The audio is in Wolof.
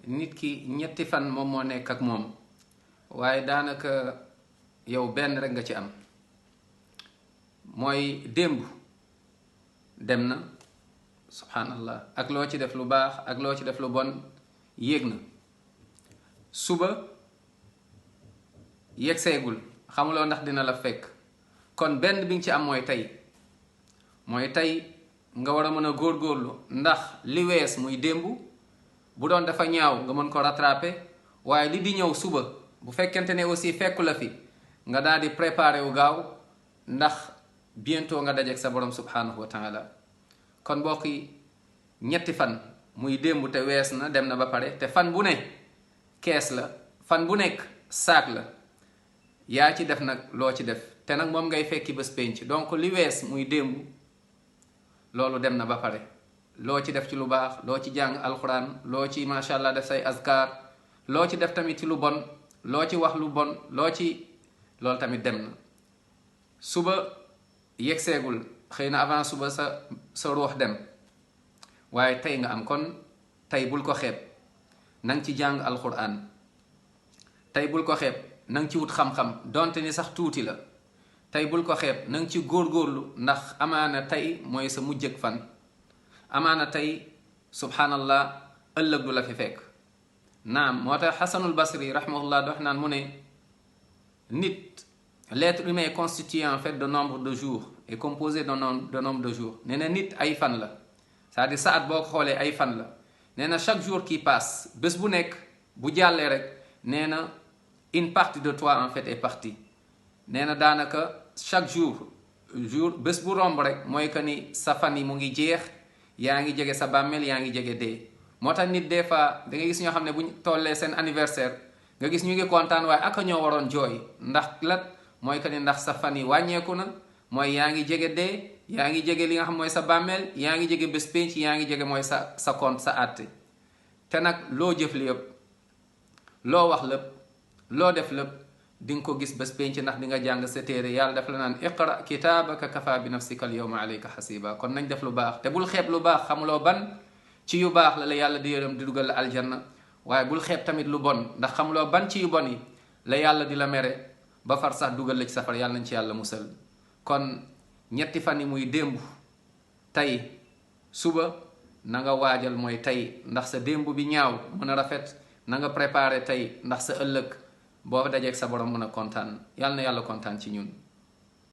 nit ki ñetti fan moom moo nekk ak moom waaye daanaka yow benn rek nga ci am mooy démb dem na subhanallah ak loo ci def lu baax ak loo ci def lu bon yéeg na suba yegg seegul xamuloo ndax dina la fekk kon benn bi nga ci am mooy tey nga war a mën a góorgóorlu ndax li wees muy démb bu doon dafa ñaaw nga mën ko rattraper waaye li di ñëw suba bu fekkente ne aussi fekku la fi nga daal di préparer wu gaaw ndax bientôt nga dajeek sa borom subhanahu wa taala kon mbokk yi ñetti fan muy démb te wees na dem na ba pare te fan bu ne kees la fan bu nekk saak la yaa ci def nag loo ci def te nag moom ngay fekki bés penc donc li wees muy démb loolu dem na ba pare loo ci def ci lu baax loo ci jàng alquran loo ci macha allah def say azkar loo ci def tamit ci lu bon loo ci wax lu bon loolu tamit dem na suba yegseegul xëy na avant suba sa ruux dem waaye tey nga am kon tey bul ko xeeb nang ci jàng alquran tey bul ko xeeb nang ci wut xam-xam donte ni sax tuuti la tey bul ko xeeb nang ci góorgóorlu ndax amaana tey mooy sa mujjëg fan amaana tey subhanallah ëllëg du la fi fekk naam moo tax xasanul basri rahimahullah dox naan mu ne nit l'être humain est constitué en fait de nombre de jours et composé de nombre de jours nee na nit ay fan la c'est-à-dire saat boo ko xoolee ay fan la nee na chaque jour qui passe bés bu nekk bu jàllee rek nee na une partie de toi en fait est partie nee na daanaka chaque jour bés bu romb rek mooy que ni sa fan yi mu ngi jeex yaa ngi jege sa bàmmeel yaa ngi jege dee moo tax nit des fois da nga gis ñoo xam ne bu ñu tollee seen anniversaire nga gis ñu ngi kontaan waaye aka ñoo waroon jooy ndax lat mooy que ni ndax sa fan yi wàññeeku na mooy yaa ngi jege dee yaa ngi jege li nga xam mooy sa bàmmeel yaa ngi jege bés penc yaa ngi jege mooy sa compte sa àtte te nag loo jëf li yëpp loo wax lépp loo def lépp di nga ko gis bés penc ndax di nga jàng sa téere yàlla daf la naan iqra kitaabaka kafa bi nafsika al yawma alayka xasiba kon nañ def lu baax te bul xeeb lu baax xamuloo ban ci yu baax la yàlla di yërëm di dugal la aljanna waaye bul xeeb tamit lu bon ndax xamuloo ban ci yu bon yi la yàlla di la mere ba far sax dugal la ci safar yàlla nañ ci yàlla musal kon ñetti fan yi muy démb tey suba na nga waajal mooy tey ndax sa démb bi ñaaw mën a rafet na nga préparé tey ndax sa ëllëg boo dajeek sa borom mën a kontaan yàlla na yàlla kontaan ci ñun